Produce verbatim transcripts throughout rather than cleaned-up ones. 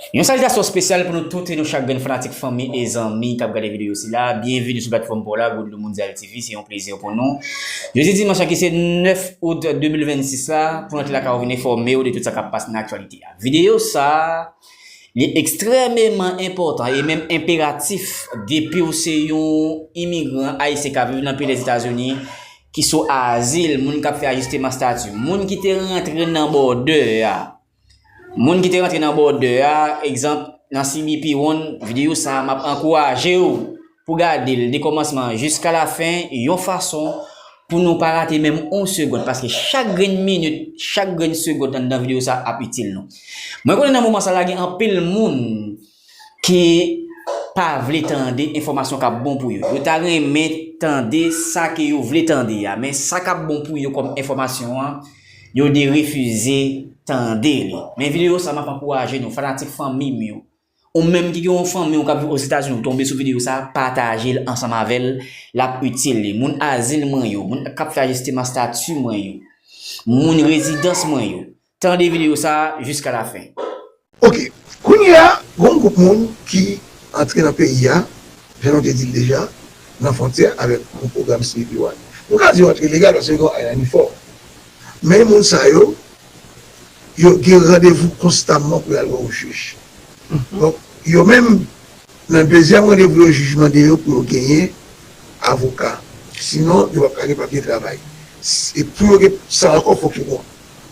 Yon salitasyon espesyal pou nou tout e nou chak grenn fanatik, fanmi e zanmi k ap gade videyo sila. Byenveni sou platfòm pa w la, Gwoudlou Mondyal T V. Se yon plezi pou nou. Jodi dimanch la ki se nèf out de mil vennsis la, pou n antre lakay ou vin enfòme w de tout sa k ap pase nan aktyalite a. Videyo sa a, li ekstrèmeman enpòtan e menm enperatif depi w se yon imigran ayisyen k ap viv nan peyi Lèzetazini, ki sou azil, moun k ap fè ajisteman estati, moun ki te rantre nan bòdè a. Moun ki te rantre nan bòdè a, egzanp, nan C B P One, videyo sa a, m ap ankouraje w pou gade l de kòmansman jiska lafen, yon fason pou nou pa rate menm yon segonn, paske chak grenn minit, chak grenn segonn anndan videyo sa a ap itil nou. Mwen konnen nan moman sa la, gen anpil moun ki pa vle tande enfòmasyon k ap bon pou yo. Yo ta renmen tande sa ke yo vle tande a, men sa k ap bon pou yo kòm enfòmasyon an, yo derefize tande li. Men videyo sa, m ap ankouraje nou, fanatik fanmi m yo. Ou menm ki gen yon fanmi w k ap viv Ozetazini, ou tonbe sou videyo sa, pataje l ansanm avè l, l ap itil li. Moun azil mwen yo, moun k ap fè ajisteman estati mwen yo, moun rezidans mwen yo, tande videyo sa jiska lafen. Ok, kounye a, gon gwoup moun ki antre nan peyi a, jan nou te di l deja, nan fwontyè avèk yon pwogram C B P One. Nou ka di yo antre legal paske yo gen I ninety-four. Men moun sa yo, yo gen randevou konstamman pou y al wè yon jij. Donk, yo menm, nan dezyèm randevou yo, jij mande yo pou yo genyen avoka. Sinon, yo p ap ka gen papye travay. E pou yo gen sa ankò, fòk yo gen,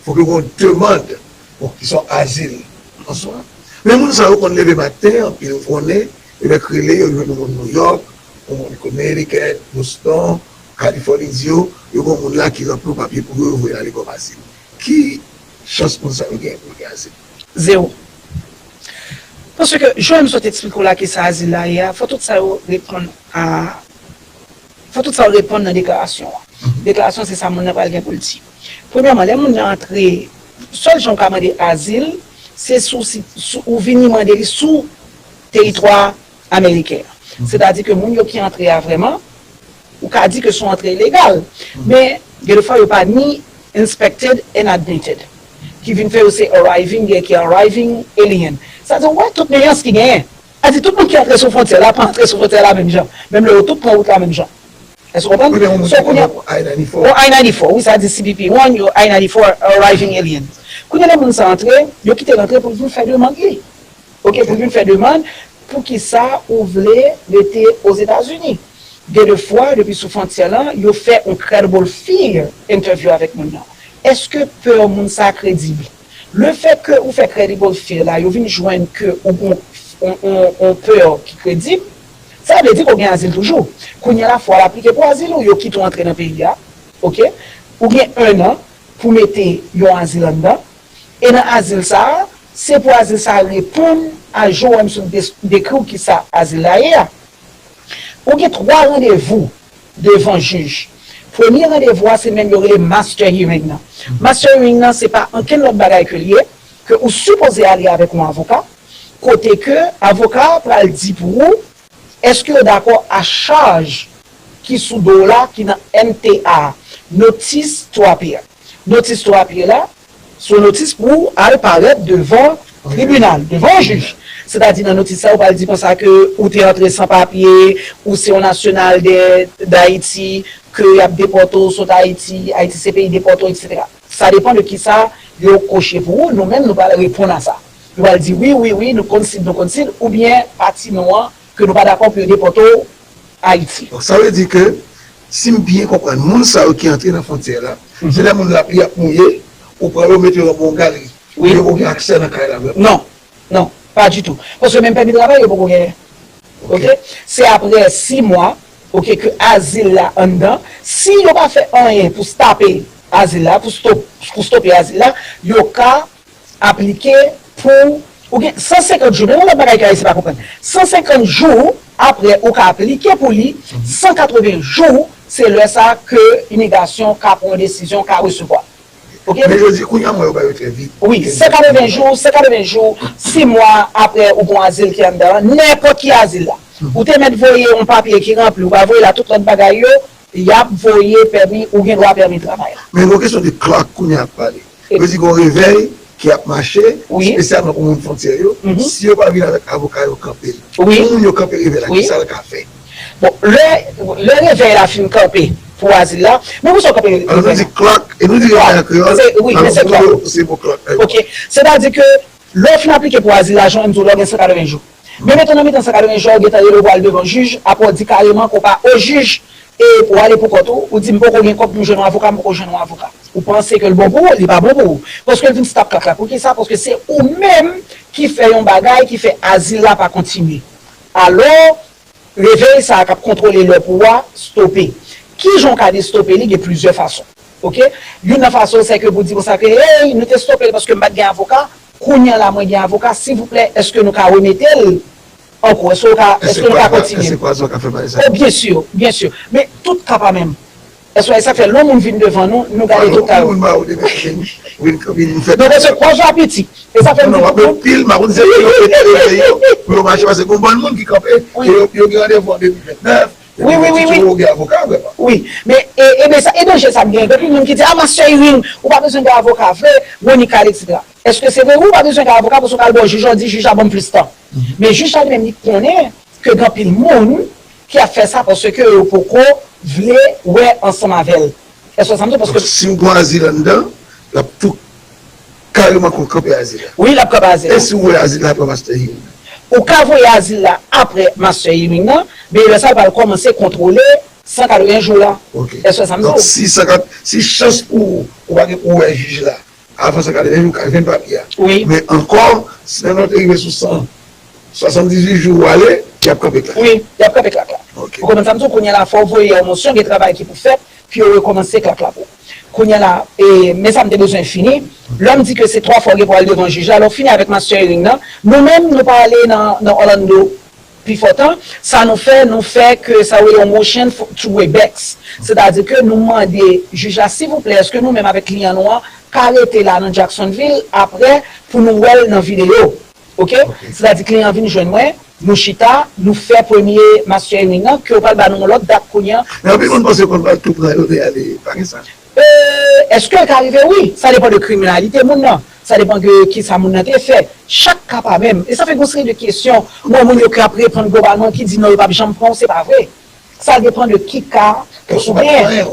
fòk yo gen yon demann, bon, ki se yon azil an swa. Men moun sa yo konn leve maten, anpil konnen, yo fèk rele, yo jwenn yon moun Nouyòk, yon moun Connecticut, Boston, Kalifòni, di yo, yo gen yon moun la ki ranpli yon papye pou yo, yo voye l ale kòm azil. Ki chans moun sa yo genyen pou yo gen azil? Zewo. Paske, jan m sot eksplike w la ki sa azil la ye a, fò tout sa yo reponn a. Fò tout sa yo reponn nan deklarasyon an. Deklarasyon se sa moun nan pral gen pou l di. Premyèman, lè moun nan antre, sèl jan w ka mande azil, se sou, si, sou ou vini mande li sou teritwa ameriken an. Sètadi ke moun yo ki antre a vrèman, ou ka di ke se yon antre ilegal. Men, gen de fwa yo pa ni inspected and admitted. Ki vin fè yo se arriving, gen ki arriving alien. Sa di, ou wè tout niyans ki genyen. Sa di, tout moun ki antre sou fwontyè la, pa antre sou fwontyè la menm jan. Menm lè yo tout pran wout la menm jan. Èske w konprann? So, kounye a, yon I ninety-four, wi, sa di C B P One, yon I ninety-four arriving alien. Kounye a, lè moun sa antre, yo kite l antre pou l vin fè demann li. Ok, pou l vin fè demann, poukisa ou vle rete Ozetazini? Gen de fwa, depi sou fwontyè lan, yo fè yon credible fear interview avèk moun nan. Èske pè moun sa kredib? Lefètke ou fè credible fear la, yo vin jwenn ke ou gen yon, yon, yon, yon pè ki kredib, sa vle di ke w gen azil toujou. Kounye a la, fò w al aplike pou azil ou, yo kite w antre nan peyi a, ok? Ou gen ennan pou mete yon azil anndan, e nan azil sa a, se pou azil sa a reponn a jan w wè m sot de-, dekri w kisa azil la ye a. Ou gen twa randevou devan jij. Premye randevou a se menm yo rele master hearing nan. Master hearing nan se pa ankenn lòt bagay ke l ye, ke ou sipoze ale avèk yon avoka, kote ke avoka a pral di pou ou èske yo dakò a chaj ki sou do w la ki nan N T A, notice to appear. Notice to appear la, se yon notis pou w al parèt devan tribinal, devan yon jij. Sètadi nan notis sa, yo pral di konsa ke ou te antre san papye, ou se yon nasyonal de, d Ayiti, ke y ap depòte w sot Ayiti, Ayiti se peyi depòte w, etsetera. Sa depann de kisa yo koche pou ou, nou menm nou pral reponn a sa. Nou pral di wi, wi, wi, nou concede, nou concede, oubyen pati nou an, ke nou pa dakò pou yo depòte w Ayiti. Donk, sa vle di ke, si m byen konprann, moun sa yo ki antre nan fwontyè la, se lè moun lapli ap mouye, ou pran yo, mete yo nan yon galri, oubyen ou gen aksè nan kay la vrèman? Non, non, pa ditou. Paske menm pèmi travay, yo poko genyen. Ok? Se apre sis mwa, ok, ke azil la anndan, si yo pa fè anyen pou stape azil la, pou stop, pou stope azil la, yo ka aplike pou, ou gen san senkant jou, men yon lòt bagay ke Ayisyen pa konprann. San senkant jou apre ou ka aplike pou li, san katreven jou, se lè sa ke imigrasyon ka pran yon desizyon, ka resevwa. Ok? Men yo di kounye a mwen yo ba yo trè vit. Wi, san katreven jou, san katreven jou, sis mwa apre ou gen yon azil ki anndan an, nenpòt ki azil la. Ou te mèt voye yon papye ki ranpli, ou pa voye la, tout lòt bagay yo, y ap voye pèmi, ou gen dwa pèmi travay la. Men gen yon kesyon de clock kounye a ap pale. Yo di gen yon revèy, ki ap mache, espesyalman pou moun fwontyè yo, si yo pa vin avèk avoka yo kanpe l, pou moun yo kanpe revèy la, kisa l ka fè? Bon, lè, lè revèy la fin kanpe pou azil la, men pou sa w kanpe revèy la. Alò nou di clock, e nou di revèy an kreyòl, alò pou yo se mo clock. Ok, sètadi ke lè w fin aplike pou azil la, jan m di w la, w gen san katreven jou. Men metan nan mitan san katreven jou a, ou gentan rele w pou al devan jij, apre w di kareman ke w pa o jij, e pou w ale pou kont ou, ou di m poko gen kòb pou m jwenn yon avoka, m poko jwenn yon avoka. Ou panse ke l bon pou ou, li pa bon pou ou. Paske l vin stop klak la. Poukisa? Paske se ou menm ki fè yon bagay ki fè azil la pa kontinye. Alò, revèy sa a k ap kontwole lè pou ou a stope. Kijan w ka destope li? Gen plizyè fason. Ok? Youn nan fason se ke pou di konsa ke, hey, nou te stope l paske m pa t gen avoka. Kounye a la mwen gen avoka, silvouplè, èske nou ka remete l ankò? Èske w ka, èske nou ka kontinye? Èske kwazman ka fè bagay sa? Oh, byen si, byen si. Men tout ka pa menm. Èske w wè sa k fè lè yon moun vin devan nou, nou gade tout ka yo. Moun ba ou de mèt vin, vin, vin fè. Non, paske kwazman piti. E sa fè m di. Non, non, w ap pil, m pa konn si se pou yo mete revèy yo, pou yo mache, paske gon bann moun ki kanpe, e yo, yo gen randevou an de mil vennèf. Wi, wi, wi, wi. Wi, men e, e, men sa, e danje sa k genyen. Gen anpil moun ki di, a, Mastè Ewing, ou pa bezwen gen avoka vre, Monikal, etsetera. Èske se vre? Wi, ou pa bezwen gen avoka, paske w ka al bò jij la, w di jij la ban m plis tan. Men jij la li menm li konnen ke gen anpil moun ki ap fè sa paske yo poko vle wè ansanm avè l. Èske w wè sa m di w? Paske. Donk, si w gen azil anndan, l ap tou kareman kanpe azil la. Wi, l ap kanpe azil la. E si w voye azil la apre master hearing nan? Ou ka voye azil la apre master hearing nan, men lè sa a l pral kòmanse kontwole san katreven jou la. Ok. Èske w wè sa m di w? Donk, si san kat, si chans pou ou, ou pa gen pou w wè jij la avan san katreven jou, ou ka jwenn papye a. Wi. Men ankò, si nan nou te rive sou san swasanndizuit jou ou ale, y ap kanpe klak la. Wi, y ap kanpe klak la. Ok. Ou konprann sa m di w? Kounye a la, fò w voye yon mosyon, gen travay ki pou fèt, pou yo rekòmanse klak la pou ou. Kounye a la, e, men sa m te bezwen fini. Lè m di ke se twa fwa w gen pou al devan jij la, lè w fini avèk master hearing nan, nou menm, nou pa ale nan, nan Orlando pifò tan. Sa nou fè, nou fè ke sa yo rele yon motion for, to waive beks. Sètadi ke nou mande jij la, silvouplè, èske nou menm avèk kliyan nou an ka rete la nan Jacksonville apre pou nou wè l nan videyo? Ok? Ok. Sètadi kliyan an vin jwenn mwen, nou chita, nou fè premye master hearing nan, ke yo pral ba nou yon lòt dat kounye a. Men anpil moun panse yo konn pral tou pran yo te ale, pa gen sa. E, èske l ka rive? Wi. Sa depann de kriminalite moun nan. Sa depann de kisa moun nan te fè. Chak ka pa menm. E sa fè gen yon seri de kesyon. Mwen, moun yo k ap reponn globalman ki di non, yo p ap janm pran w, se pa vre. Sa depann de ki ka ou genyen.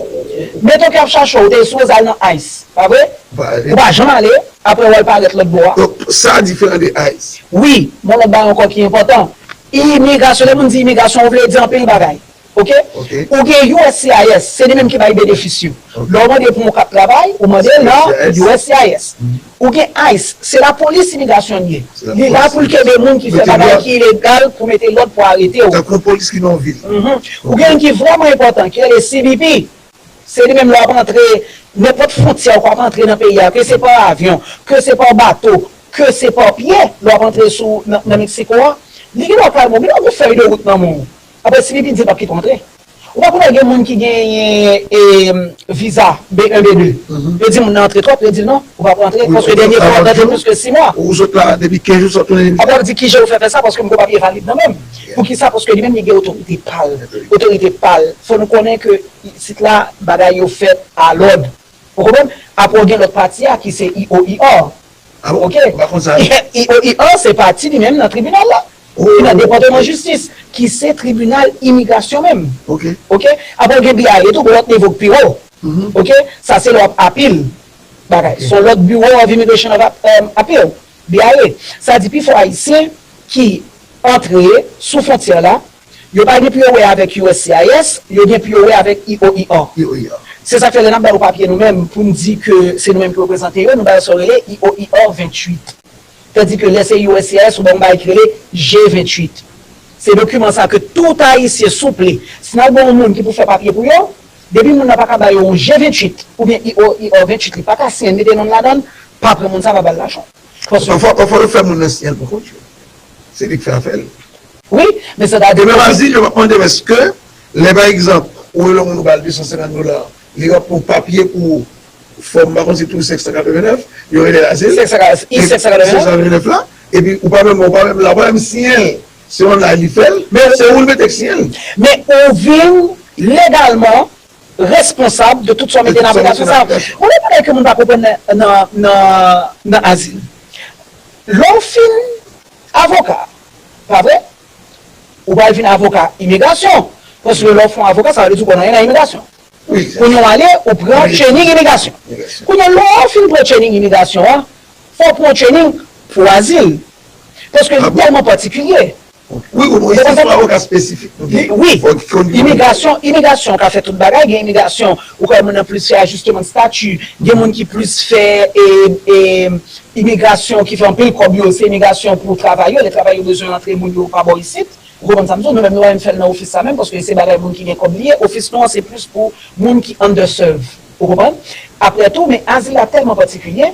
Meton ke y ap chache w, ou te sipoze al nan ice, pa vre? Ou pa janm ale, apre w al parèt lòt bò a. Donk, sa diferan de ice. Wi, men yon lòt bagay ankò ki enpòtan. Imigrasyon, lè moun di imigrasyon, ou vle di anpil bagay. Ok? Ok. Ou gen U S C I S, se li menm ki bay benefis yo. Ok. Lè w mande pou yon kat travay, ou mande l nan U S C I S. U S C I S. Mhm. Ou gen ice, se lapolis imigrasyon l ye. Se lapolis imigrasyon. Li la pou l kenbe moun ki fè bagay ki ilegal pou mete lòd pou arete w. Tankou yon polis ki nan yon vil. Mhm. Ok. Ou gen youn ki vrèman enpòtan, ki rele C B P. Se li menm lè w ap antre nenpòt fwontyè ou k ap antre nan peyi a, ke se pa avyon, ke se pa bato, ke se pa pye, lè w ap antre sou, nan, nan Meksiko a, li gen dwa kalme w, li ba w yon fèy de wout nan men w. Apre, C B P di l p ap kite w antre. Ou pa konnen gen moun ki genyen, e, viza B un, B deux. Mhm. Yo di moun nan antre twòp, yo di l non, ou p ap antre, paske dènye fwa w t antre plis ke sis mwa. Ou sot la depi kenz jou, sa w tounen depi. Apre, w ap di kijan yo fè fè sa, paske m gen papye valid nan men m. Yeah. Poukisa? Paske li menm li gen otorite pa l. Otorite. Otorite pa l. Fò nou konnen ke isit la, bagay yo fèt a lòd. Ou konprann? Apre, w gen lòt pati a ki se I O I R. Ah bon? Ok. M pa konn sa. I O I R se pati li menm nan tribinal la. Oh. Li nan Depatman Jistis, ki se tribinal imigrasyon menm. Ok. Ok? Apre, w gen B I A tou, pou lòt nivo k pi wo. Mhm. Ok? Sa se lè w ap apil bagay. Ok. Se yon lòt Bureau of Immigration of Ap-, um, Appeal, B I A. Sa di pifò Ayisyen ki antre sou fwontyè la, yo pa gen pou yo wè avèk U S C I S, yo gen pou yo wè avèk I O I R. I O I R. Se sa k fè lè n ap ba yo papye nou menm, pou n di ke se nou menm ki reprezante yo, nou ba yo sa yo rele I O I R venntuit. Tandike lè se U S C I S, ou ba yo yon bagay ki rele G venntuit. Se dokiman sa ke tout Ayisyen, souple, si n al ba yon moun ki pou fè papye pou yo, depi moun nan pa ka ba yo yon G venntuit, oubyen I O I R venntuit, li pa ka siyen l, mete non l ladan l, pa pran moun sa, pa ba l lajan. Paske pafwa, pafwa yo fè moun nan siyen l pou kont yo. Se li k fè afè l. Wi, men sètadi. E menm azil, yo p ap mande w èske, lè pa egzanp, ou rele yon moun ou ba l de san senkant dola, li ranpli yon papye pou fòm, m pa konn si tou senk san katreven nèf, yo rele l azil. Senk san, I senk san katreven nèf? Senk san katreven nèf la, epi ou pa menm, ou pa menm la, ou pa menm siyen l. Se yon lay li fè l, men se ou l mete k siyen l. Men ou vin legalman responsab de tout sa w mete nan aplikasyon sa a. Ou gen bagay ke moun pa konprann nan, nan, nan, nan azil. Lè w fin avoka, pa vre? Ou pral vin avoka imigrasyon. Paske lè w fè yon avoka, sa vle di w konn anyen nan imigrasyon. Kounye w ale, ou pran training imigrasyon. Kounye lè w fin pran training imigrasyon an, fò w pran training pou azil. Paske li tèlman patikilye. Wi, ou mwen se yon avoka espesifik. Wi, imigrasyon, imigrasyon ka fè tout bagay, gen imigrasyon ou kwè moun nan plis fè ajisteman stati, gen moun ki plis fè e, e, imigrasyon ki fè anpil kòb yo, se imigrasyon pou travay yo, lè travay yo bezwen rantre moun yo pa bò isit. Ou konprann sa m di w? Nou menm nou pa menm fè l nan ofis sa menm, paske se bagay moun ki gen kòb li ye. Ofis nou an se plis pou moun ki underserve. Ou konprann? Apre tou, men azil la tèlman patikilye,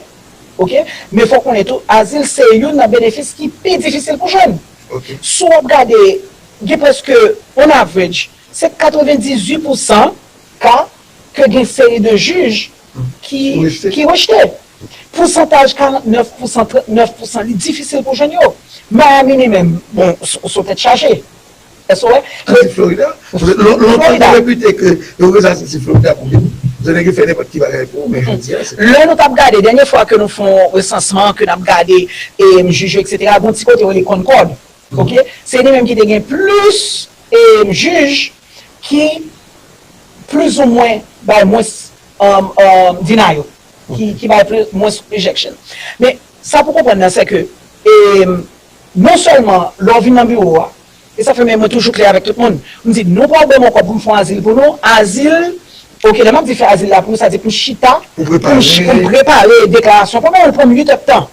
oke? Men fò w konnen tou, azil se youn nan benefis ki pi difisil pou jwenn. Si w ap gade, gen prèske, on average, se katrevendizuit pousan ka ke gen seri de jij ki, ki rejte. Pousantaj karannèf pousan, trannèf pousan, li difisil pou jwenn yo. Miami li menm, bon, s- sou tèt chaje. Èske w wè? Soti Florida? Lontan te repite ke yo rete soti Florida pou vin. Yo te gen fè nenpòt ki bagay pou ou, men jodi a se. Lè nou t ap gade, dènye fwa ke nou fè yon resansman, ke n ap gade, e, jij yo, etsetera, gen yon ti kote yo rele Concord. Oke? Se li menm ki te gen plis, e, jij ki plizoumwen bay mwens, um, um, denial, ki, ki bay plis, mwens rejection. Men, sa pou konprann nan, se ke, e, non sèlman, lè w vin nan biwo a, e sa fè men mwen toujou klè avèk tout moun, m di, nou pral ban m yon kòb pou m fè yon azil pou nou, azil, oke, lè m ap di fè azil la pou nou, sa di pou m chita, pou m, pou m prepare deklarasyon, pou mwen, l pran m uit èdtan.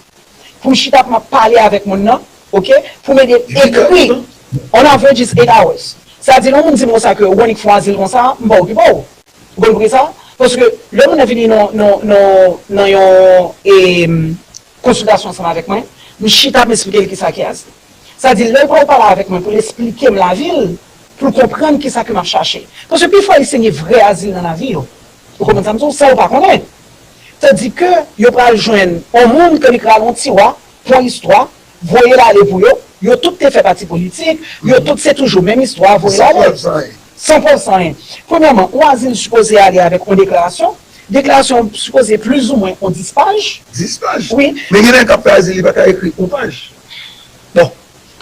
Pou m chita pou m ap pale avèk moun nan, oke? Pou m ede l ekri. On average is eight hours. Sa di, lè yon moun di m konsa ke ou annik fè yon azil konsa, m pa okipe w. Ou konn poukisa? Paske lè moun nan vini nan, nan, nan, nan yon e, konsiltasyon ansanm avèk mwen, m chita, m esplike l kisa ki azil. Sa di, lè l pral pale avèk mwen pou l esplike m lavi l, pou l konprann kisa ke m ap chache. Paske pifwa Ayisyen gen vrè azil nan lavi yo. Ou konprann sa m di w? Sa yo pa konnen. Tandike yo pral jwenn yon moun ke li krale yon tiwa, pran istwa, voye l ale pou yo. Yo tout te fè pati politik, yo tout se toujou menm istwa, voye l ale. San pran san anyen. Premyèman, yon azil sipoze ale avèk yon deklarasyon. Deklarasyon an sipoze plizoumwen yon dis paj. Dis paj? Wi. Men gen nèg k ap fè azil, li pa ka ekri yon paj. Bon,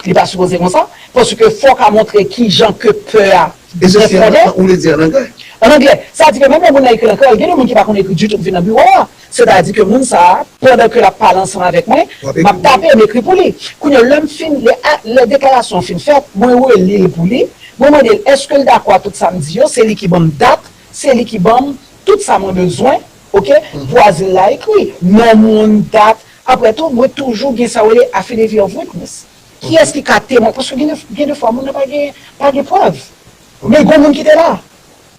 li pa sipoze konsa, paske fò w ka montre kijan ke pè a li byen fonde. Ou vle di an anglè? An anglè. Sa di ke menm lè moun nan ekri an kreyòl, gen de moun ki pa konn ekri ditou k vin nan biwo a. Sètadi ke moun sa a, pandan ke l ap pale ansanm avèk mwen, m ap tape, m ekri pou li. Kounye a, lè m fin, lè, lè deklarasyon an fin fèt, mwen reli l pou li, mwen mande l èske l dakò a tout sa m di yo, se li ki ban m dat, se li ki ban m tout sa mwen bezwen, oke, pou azil la ekri. Non moun, dat, apre tou, mwen toujou gen sa yo rele affidavit of witness. Kiyès ki ka temwen? Paske gen de, gen de fwa, moun nan pa gen, pa gen prèv. Men gon moun ki te la,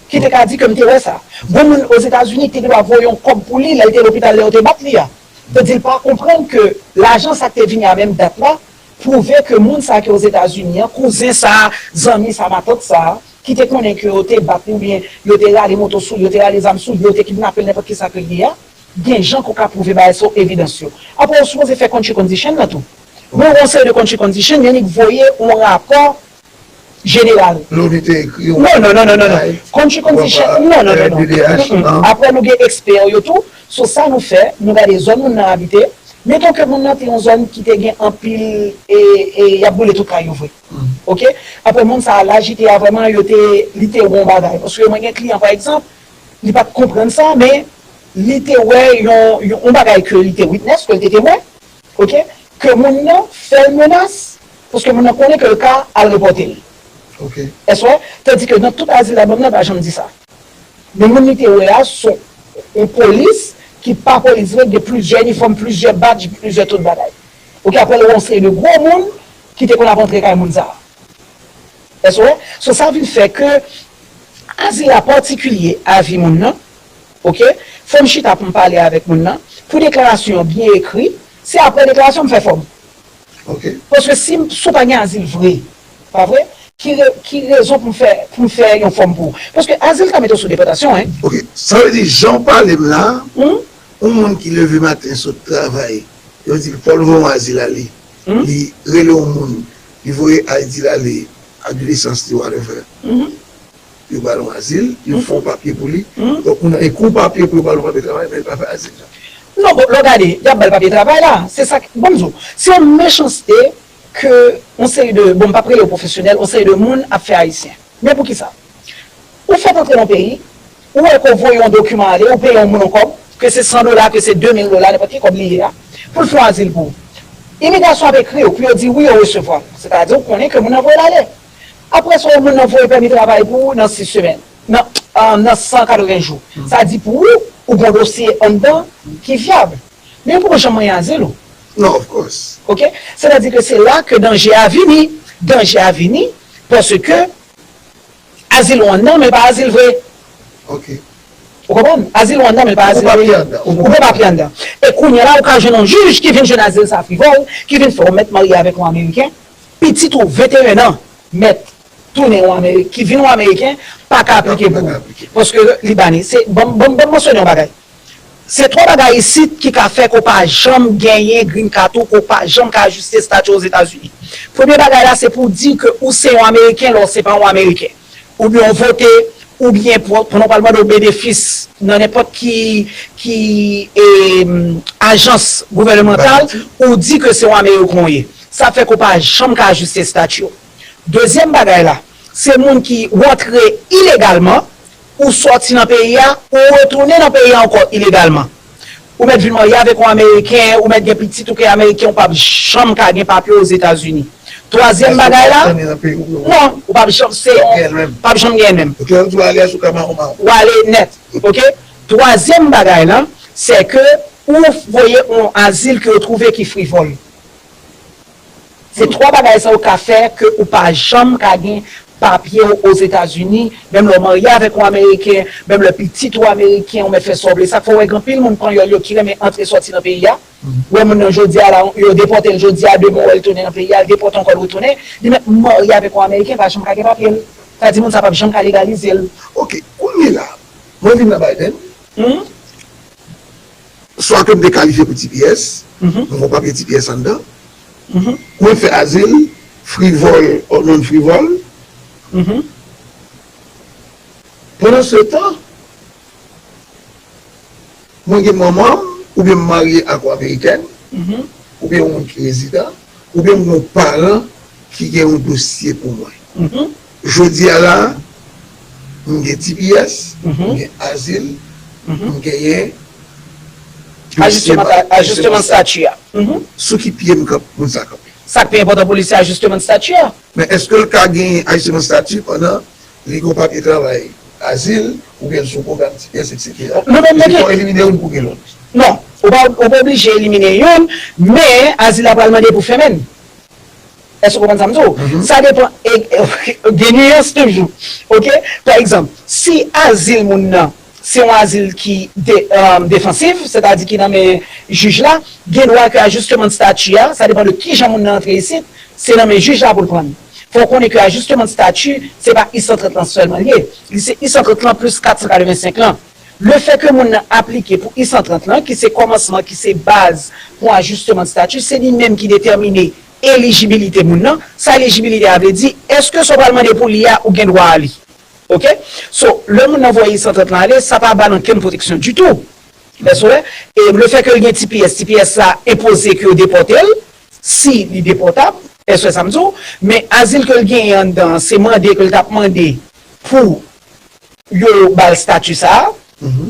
ki te ka di ke m te wè sa. Gon moun Ozetazini ki te gen dwa voye yon kòb pou li lè l te lopital, lè yo te bat li a. Te di l pa konprann ke lajan sa k te vini a menm dat la, pwouve ke moun sa ki Ozetazini an, kouzen sa, zanmi sa, matant sa, ki te konnen ke yo te bat li oubyen yo te rale moto sou li, yo te rale zam sou li, yo te kidnape l, nenpòt kisa ke l ye a, gen jan ke w ka pwouve bagay sa yo, evidans yo. Apre, ou sipoze fè country condition nan tou. Men yon seri de country condition, yo annik voye yon rapò jeneral. Loni te ekri yon. Non, non, non, non, non, non. Country condition, non, non, non, non. Apre, nou gen ekspè yo tou. So, sa nou fè, nou gade zòn moun nan abite. Meton ke moun nan te yon zòn ki te gen anpil, e, e, y ap boule tout kay yo vre. Oke? Apre, moun sa a, lajite a vrèman, yo te, li te wè yon bagay. Paske mwen gen kliyan, pa egzanp, li pa t konprann sa, men li te wè yon, yon, yon bagay ke li te witness, ke l te temwen, oke, ke moun nan fè l menas, paske moun nan konnen ke l ka al repòte l. Èske w wè? Tandike nan tout azil la, banm nan pa janm di sa. Men moun li te wè a, se yon polis ki pa polis vre, gen plizyè inifòm, plizyè badj, plizyè tout bagay. Oke, apre l wè yon seri de gwo moun ki te konn ap antre kay moun sa a. Èske w wè? So, sa vin fè ke azil la patikilye a vi moun nan, oke? Fò m chita pou m pale avèk moun nan. Pou deklarasyon an byen ekri, se apre deklarasyon m fè fòm. Paske si m, si w pa gen azil vre, pa vre? Ki re, ki rezon pou m fè, pou m fè yon fòm pou ou? Paske azil ka mete w sou depòtasyon, en. Oke, sa vle di, jan w pale m la, yon moun ki leve maten sot travay, yo di fò l voye yon azil ale. Li rele yon moun, li voye I D l ale, ak lisans li, whatever. yo ba l yon azil, yo fè yon papye pou li. Donk, moun nan gen yon papye pou yo ba l yon papye travay, men li pa fè azil la. Non, bon, lè w gade, y ap ba l papye travay la. Se sa k, bon, m di w, se yon mechanste ke yon seri de, bon, m p ap rele yo pwofesyonèl, yon seri de moun ap fè Ayisyen. Men poukisa? Ou fèk antre nan peyi, ou wè ke w voye yon dokiman ale, ou peye yon moun yon kòb, ke se san dola, ke se de mil dola, nenpòt ki kòb li ye a, pou l fè yon azil pou ou. Imigrasyon ap ekri w pou yo di wi, yo resevwa l. Sètadi, ou konnen ke moun nan voye l ale. Apre sa, moun nan voye pèmi travay pou ou nan sis semèn, nan, nan san katreven jou. Sa di pou ou, ou gen yon dosye anndan ki vyab. Men ou poko janm manyen azil ou. Non, of course. Oke? Sètadi ke se la ke danje a vini. Danje a vini paske azil ou anndan, men l pa azil vre. Ok. Ou konprann? Azil ou anndan, men l pa azil vre. Ou gen papye anndan. E kounye a la, ou ka jwenn yon jij ki vin jwenn azil sa frivòl, ki vin fè w mèt marye avèk yon Ameriken, pitit ou venteyen an, mèt tounen yon Ameriken, ki vin yon Ameriken, pa ka aplike pou ou. Paske li ba ni. Se, ban m, ban m, ban m mansyone yon bagay. Se twa bagay isit ki ka fè ke w pa janm genyen green card ou, ke w pa janm ka ajiste estati w Ozetazini. Premye bagay la, se pou w di ke ou se yon Ameriken lè w se pa yon Ameriken. Oubyen w vote, oubyen pou, pandan w pral mande w benefis nan nenpòt ki, ki e, ajans gouvènemantal, ou di ke se yon Ameriken w ye. Sa fè ke w pa janm ka ajiste estati w. Dezyèm bagay la, se moun ki rantre ilegalman, ou sòti nan peyi a, ou retounen nan peyi a ankò ilegalman. Ou mèt vin marye avèk yon Ameriken, ou mèt gen pitit ou ke Ameriken, ou p ap janm ka gen papye Ozetazini. Twazyèm bagay la, non, ou p ap janm, se yon, p ap janm gen menm. Ou ale nèt, oke? Twazyèm bagay la, se ke ou voye yon azil ke yo twouve ki frivòl. Se twa bagay sa yo ka fè ke ou pa janm ka gen papye w Ozetazini, menm lè w marye avèk yon Ameriken, menm lè pitit ou Ameriken, ou mèt fè sa w vle. Sa k fè w wè gen anpil moun panyòl yo ki renmen antre sòti nan peyi a. Ou wè moun nan jodi a la, yo depòte l jodi a, demen w wè l tounen nan peyi a, l depòte ankò, l retounen. Li mèt marye avèk yon Ameriken, pa janm ka gen papye l. Sa di moun sa p ap janm ka legalize l. Ok, kounye la, mwen vin nan Biden. Swa ke m te kalifye pou T P S, m fè yon papye T P S anndan, mwen fè azil, frivòl or non frivòl. Pandan se tan, mwen gen manman m, oubyen m marye ak yon amerikèn, oubyen yon moun ki rezidan, oubyen m gen yon paran ki gen yon dosye pou mwen. Jodi a la, m gen T P S, m gen azil, m genyen Ajisteman, ajisteman estati a. Sou ki pye m kanpe, moun sa kanpe? Sa k pi enpòtan pou li se ajisteman estati a. Men èske l ka gen ajisteman estati pandan li gen yon papye travay, azil, oubyen l sou pwogram T P S, etsetera? Èske fò w elimine youn pou gen lòt? Non, ou pa, ou pa oblije elimine youn, men azil la pral mande pou fèmen l. Èske w konprann sa m di w? Sa depann, e, e, gen niyans toujou. Oke? Pa egzanp, si azil moun nan se yon azil ki de, defansif, sètadi ki nan men jij la, gen dwa ke ajisteman estati a, sa depann de kijan moun nan antre isit, se nan men jij la pou l pran l. Fò w konnen ke ajisteman estati, se pa I san trant lan sèlman l ye. Li se I san trant lan plis kat san katrevensenk lan. Lefètke moun nan aplike pou I san trant lan, ki se kòmansman, ki se baz pou ajisteman estati, se li menm ki detèmine elijibilite moun nan. Sa elijibilite a vle di, èske sa w pral mande pou li a, ou gen dwa a li? Oke? So, lè moun nan voye I san trant lan ale, sa pa ba l ankenn pwoteksyon ditou. Èske w wè? E lefètke l gen T P S, T P S la enpoze ke yo depòte l, si li depòtab, èske w wè sa m di w? Men azil ke l genyen anndan an, se mande ke l t ap mande pou yo ba l estati sa a.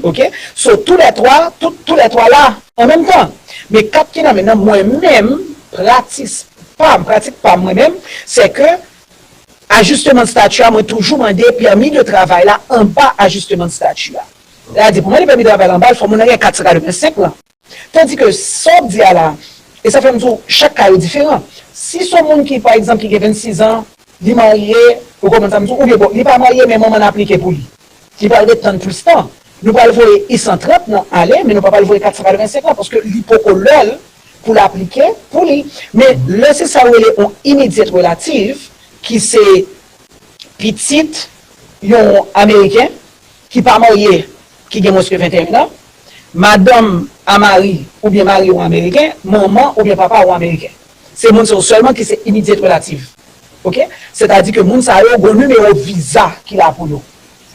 Oke? So, tou lè twa, tout, tou lè twa la an menm tan. Men kat ki nan men nan mwen menm, pratis pa m, pratik pa m mwen menm, se ke ajisteman estati a, mwen toujou mande pèmi de travay la anba ajisteman estati a. Sètadi, pou mande pèmi travay la anba l, fò moun nan gen kat san katrevensenk lan. Tandike sa w ap di a la, e sa fè m di w, chak ka yo diferan. Si se yon moun ki, pa egzanp, ki gen vennsis an, li marye, ou konprann sa m di w, oubyen bon, li pa marye, men manman l aplike pou li. Li pral ret tann plis tan. Nou pral voye I san trant lan ale, men nou pa pral voye kat san katrevensenk lan, paske li poko lè l pou l aplike pou li. Men lè se sa yo rele yon immediate relative, ki se pitit yon Ameriken ki pa marye, ki gen mwens ke venteyen an, madanm a mari oubyen mari yon Ameriken, manman oubyen papa yon Ameriken. Se moun sa yo sèlman ki se immediate relative. Oke? Sètadi ke moun sa yo gon nimewo viza ki la pou yo.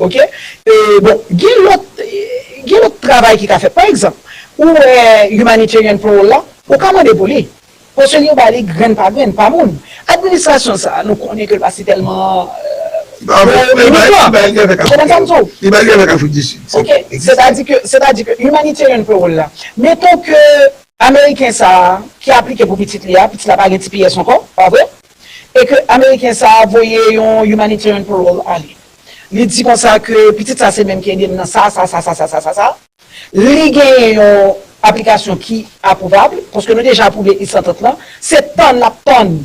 Oke? E, bon, gen lòt, gen lòt travay ki ka fèt. Pa egzanp, ou wè humanitarian parole la, ou ka mande pou li. Paske yo ba li grenn pa grenn, pa moun. Administrasyon sa a, nou konnen ke l pa si tèlman, euh, Li ba l gen avèk Afrik di Sid. Oke? Sètadi ke, sètadi ke humanitarian parole la, meton ke Ameriken sa a ki aplike pou pitit li a, pitit la pa gen T P S ankò, pa vre? E ke Ameriken sa a voye yon humanitarian parole ale. Li di konsa ke pitit sa se menm ki ede m nan sa, sa, sa, sa, sa, sa, sa, sa. Li genyen yon aplikasyon ki aprouvab, paske nou deja apwouve isantant lan, se tann l ap tann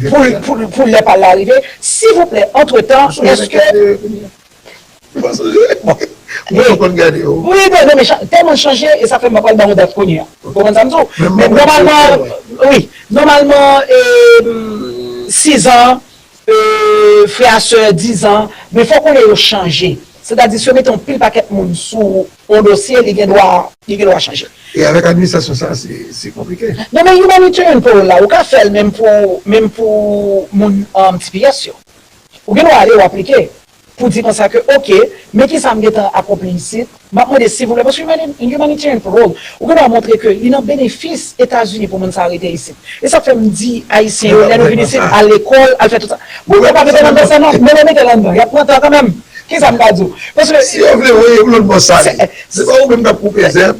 pou, pou, pou lè pa l la rive. Silvouplè, antretan, èske Ou pa sonje? Mwen konn gade yo. Wi, non, non, men tèlman chanje, e sa fè m pa pral ba w dat kounye a. Ou konprann sa m di w? Men nòmalman, wi, nòmalman, e, sizan, e, frè a sè, dizan, men fòk ou lè yo chanje. Sètadi, si yo mete yon pil pakèt moun sou yon dosye, li gen dwa, li gen dwa chanje. E avèk administrasyon sa, se, se konplike. Non, men humanitarian parole la, ou ka fè l menm pou, menm pou moun um, T P S yo. Ou gen dwa ale, ou aplike. Pou di konsa ke, oke, men ki sa m gentan akonpli isit, m ap mande silvouplè, paske humanitarian parole, ou gen dwa montre ke li nan benefis Etazini pou moun sa rete isit. E sa fè m di Ayisyen yo, lè nou vin isit, al lekòl, al fè tout sa. Bon, yo pa mete l anndan sa non, men yo mete l anndan, y ap pran tan kanmenm. Ki sa m ka di w? Paske. Si yo vle voye m lòt bò sale, se pa ou menm k ap koupe zèb.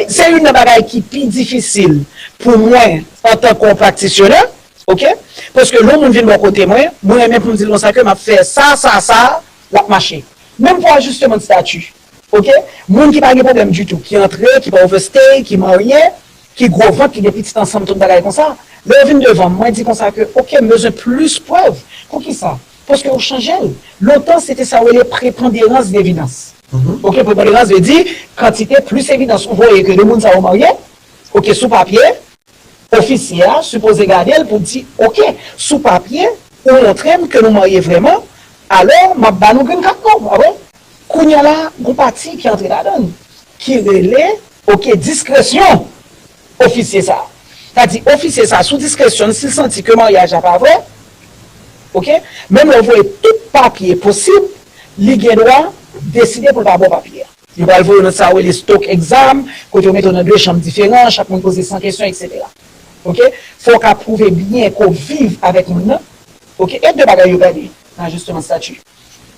Se youn nan bagay ki pi difisil pou mwen antanke yon practitioner, oke? Paske lè yon moun vin bò kote mwen, mwen renmen pou m di l konsa ke m ap fè sa, sa, sa, l ap mache. Menm pou ajisteman de stati, oke? Moun ki pa gen pwoblèm ditou, ki antre, ki pa overstay, ki marye, ki gwo vant, ki gen pitit ansanm, tout bagay konsa. Lè yo vin devan m, mwen di konsa ke, oke, m bezwen plis prèv. Poukisa? Paske yo chanje l. Lontan, se te sa yo rele preponderans devidans. Oke, preponderans vle di kantite plis evidans ou voye ke de moun sa yo marye, oke, sou papye, ofisye a sipoze gade l pou di, oke, sou papye, ou montre m ke nou marye vrèman, alò, m ap ba nou green card nou, pa vre? Kounye a la, gon pati ki antre ladan l, ki rele, oke, diskresyon ofisye sa a. Sètadi, ofisye sa a, sou diskresyon l, si l santi ke maryaj la pa vrè, oke, menm lè w voye tout papye posib, li gen dwa deside pou l pa ba w papye a. Yo pral voye w nan sa yo rele stock exam, kote yo mete w nan de chanm diferan, chak moun poze san kesyon, etsetera. Oke? Fò w ka pwouve byen ke w viv avèk moun nan. Oke? E de bagay yo gade nan ajisteman stati.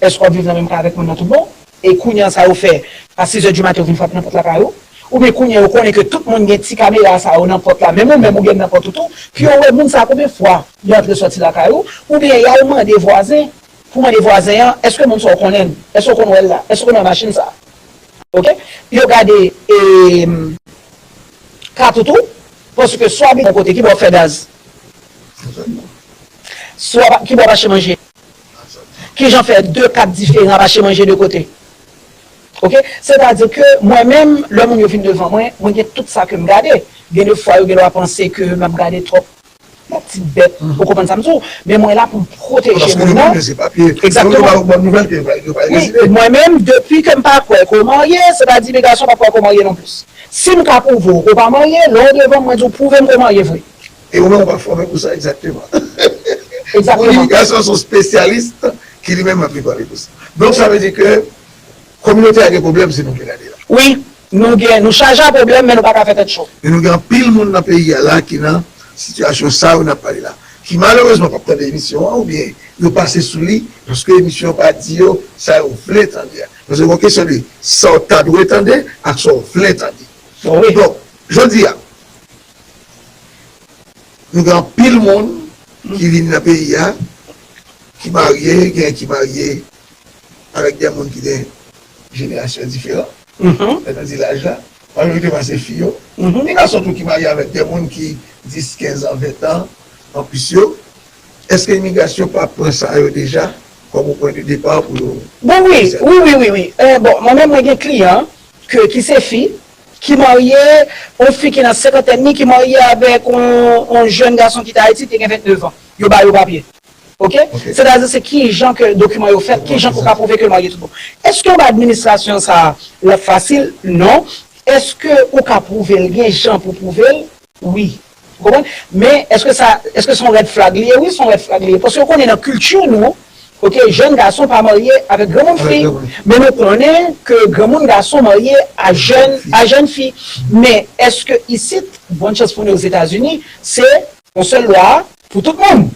Èske w ap viv nan menm kay avèk moun nan tout bon? E kounye a sa yo fè, a sis è di maten yo vin frape nan pòt lakay ou? Oubyen kounye a yo konnen ke tout moun gen ti kamera sa yo nan pòt la, menm ou menm ou gen nan pòt ou tou, pou yo wè moun sa a konbyen fwa li antre sòti lakay ou? Oubyen y al mande vwazen, pou mande vwazen an, èske moun sa w konnen l? Èske w konn wè l la? Èske w konn wè machin sa? Oke? Yo gade e, kat ou tou, paske si w abite yon kote, ki bò w ap fè gaz? Si w ap, ki bò w ap achte manje? Kijan fè de kat diferan ap achte manje de kote? Ok? Sètadi ke mwen menm, lè moun yo vin devan mwen, mwen gen tout sa ke m gade. Gen de fwa, yo gen dwa panse ke m ap gade twòp la ti bèt, ou konprann sa m di w? Men mwen la pou m pwoteje moun nan. Egzakteman. Wi, mwen menm, depi ke m pa kwè ke w marye, se pa di men gason pa kwè ke w marye non plis. Si m ka pwouve w ke w pa marye, lè w devan m, mwen di w pwouve m ke w marye vre. E ou menm ou pa fòme pou sa egzakteman. Egzakteman. Pou li, gason se yon spesyalis ki li menm ap pale pou sa. Donk sa vle di ke kominote a gen pwoblèm, se nou ki gade la. Wi, nou gen, nou chaje a pwoblèm, men nou pa ka fè tèt cho. E nou gen anpil moun nan peyi a la ki nan sitiyasyon sa yo n ap pale la. Ki malerezman p ap tande emisyon an oubyen yo pase sou li paske emisyon an pa di yo sa yo vle tande a. Paske gen yon kesyon de sa w ta dwe tande ak sa w vle tande. Bon, wi. Donk, jodi a, nou gen anpil moun ki vin nan peyi a, ki marye, gen ki marye avèk de moun ki gen jenerasyon diferan. Lè nou di laj la, majoriteman se fi yo. Gen gason tou ki marye avèk de moun ki dis, kenz an, ven an, an plis yo. Èske imigrasyon pa pran sa yo deja kòm yon pwen de depa pou yo? Bon, wi, wi, wi, wi, wi. Eh, bon, mwen menm, mwen gen kliyan ke, ki se fi, ki marye, yon fi ki nan senkantèn li, ki marye avèk yon, yon jèn gason ki te Ayiti, te gen vennèf an. Yo ba yo papye. Ok? Ok. Sètadi, se ki jan ke dokiman yo fèt, ki jan ke w ka pwouve ke l marye tout bon. Èske anba administrasyon sa a, l ap fasil? Non. Èske ou ka pwouve l? Gen jan pou pwouve l? Wi. Ou konprann? Men, èske sa, èske se yon red flag li ye? Wi, se yon red flag li ye. Paske w konnen nan kilti nou, ok, jèn gason pa marye avèk granmoun fi. Avèk granmoun fi. Men nou konnen ke granmoun gason marye a jèn, a jèn fi. Men, èske isit, bon chans pou nou Ozetazini, se yon sèl lwa pou tout moun.